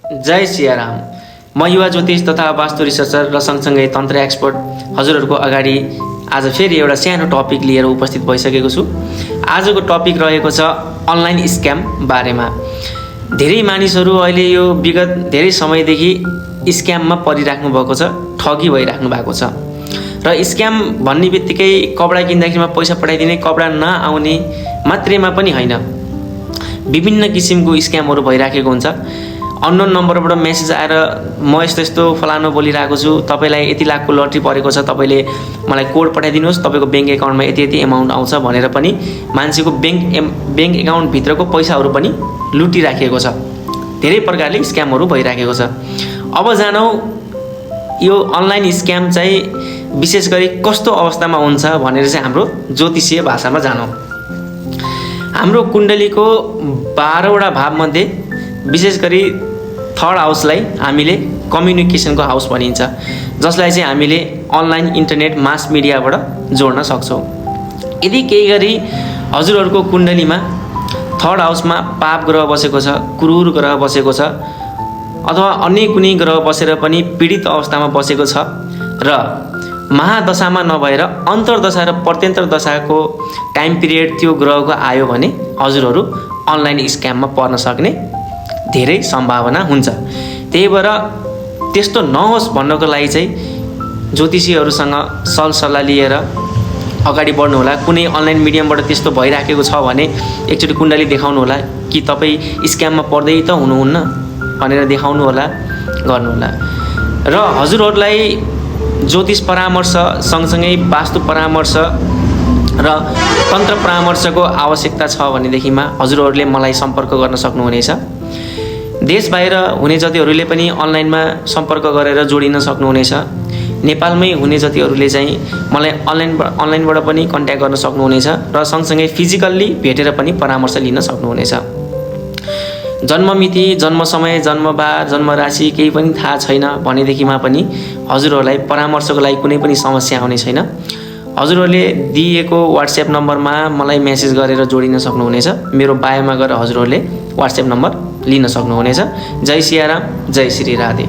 जय सियाराम। म युवा ज्योतिष तथा वास्तु रिसर्चर र सँगसँगै तन्त्र एक्सपर्ट हजुरहरूको अगाडि आज फेरि एउटा सानो टपिक लिएर उपस्थित भइसकेको छु। आजको टपिक रहेको छ अनलाइन स्क्याम बारेमा। धेरै मानिसहरू अहिले यो विगत धेरै समयदेखि स्क्याममा परिराख्नु भएको छ, ठगी भइराख्नु भएको छ। र स्क्याम भन्ने बित्तिकै कपडा किन्दाखेरिमा पैसा पठाइदिने, कपडा नआउने मात्रैमा पनि होइन, विभिन्न किसिमको स्क्यामहरू भइराखेको हुन्छ। अननोन नम्बरबाट मेसेज आएर म यस्तो यस्तो फलानु बोलिरहेको छु, तपाईँलाई यति लाखको लटरी परेको छ, तपाईँले मलाई कोड पठाइदिनुहोस्, तपाईँको ब्याङ्क एकाउन्टमा यति यति एमाउन्ट आउँछ भनेर पनि मान्छेको ब्याङ्क एकाउन्टभित्रको पैसाहरू पनि लुटिराखेको छ। धेरै प्रकारले स्क्यामहरू भइराखेको छ। अब जानौँ यो अनलाइन स्क्याम चाहिँ विशेष गरी कस्तो अवस्थामा हुन्छ भनेर चाहिँ हाम्रो ज्योतिषीय भाषामा जानौँ। हाम्रो कुण्डलीको 12वटा भावमध्ये विशेष गरी थर्ड हाउसलाई हामीले कम्युनिकेसनको हाउस भनिन्छ, जसलाई चाहिँ हामीले अनलाइन इन्टरनेट मास मिडियाबाट जोड्न सक्छौँ। यदि केही गरी हजुरहरूको कुण्डलीमा थर्ड हाउसमा पाप ग्रह बसेको छ, क्रूर ग्रह बसेको छ, अथवा अन्य कुनै ग्रह बसेर पनि पीडित अवस्थामा बसेको छ र महादशामा नभएर अन्तर्दशा र प्रत्यन्तर दशाको टाइम पिरियड त्यो ग्रहको आयो भने हजुरहरू अनलाइन स्क्याममा पर्न सक्ने धेरै सम्भावना हुन्छ। त्यही भएर त्यस्तो नहोस् भन्नको लागि चाहिँ ज्योतिषीहरूसँग सल्लाह लिएर अगाडि बढ्नु होला। कुनै अनलाइन मिडियमबाट त्यस्तो भइराखेको छ भने एकचोटि कुण्डली देखाउनु होला कि तपाईँ स्क्याममा पर्दै त हुनुहुन्न भनेर देखाउनु होला, गर्नु होला। र हजुरहरूलाई ज्योतिष परामर्श सँगसँगै वास्तु परामर्श र तन्त्र परामर्शको आवश्यकता छ भनेदेखिमा हजुरहरूले मलाई सम्पर्क गर्न सक्नुहुनेछ। देश बाहिर हुने जतिहरूले पनि अनलाइनमा सम्पर्क गरेर जोडिन सक्नुहुनेछ। नेपालमै हुने जतिहरूले चाहिँ मलाई अनलाइनबाट पनि कन्ट्याक्ट गर्न सक्नुहुनेछ र सँगसँगै फिजिकल्ली भेटेर पनि परामर्श लिन सक्नुहुनेछ। जन्ममिति, जन्म समय, जन्मबार, जन्म राशि केही पनि थाहा छैन भनेदेखिमा पनि हजुरहरूलाई परामर्शको लागि कुनै पनि समस्या आउने छैन। हजुरहरूले दिएको व्हाट्सएप नम्बरमा मलाई मेसेज गरेर जोडिन सक्नुहुनेछ। मेरो बायोमा गएर हजुरहरूले व्हाट्सएप नम्बर लिन सक्नुहुनेछ। जय सियाराम, जय श्री राधे।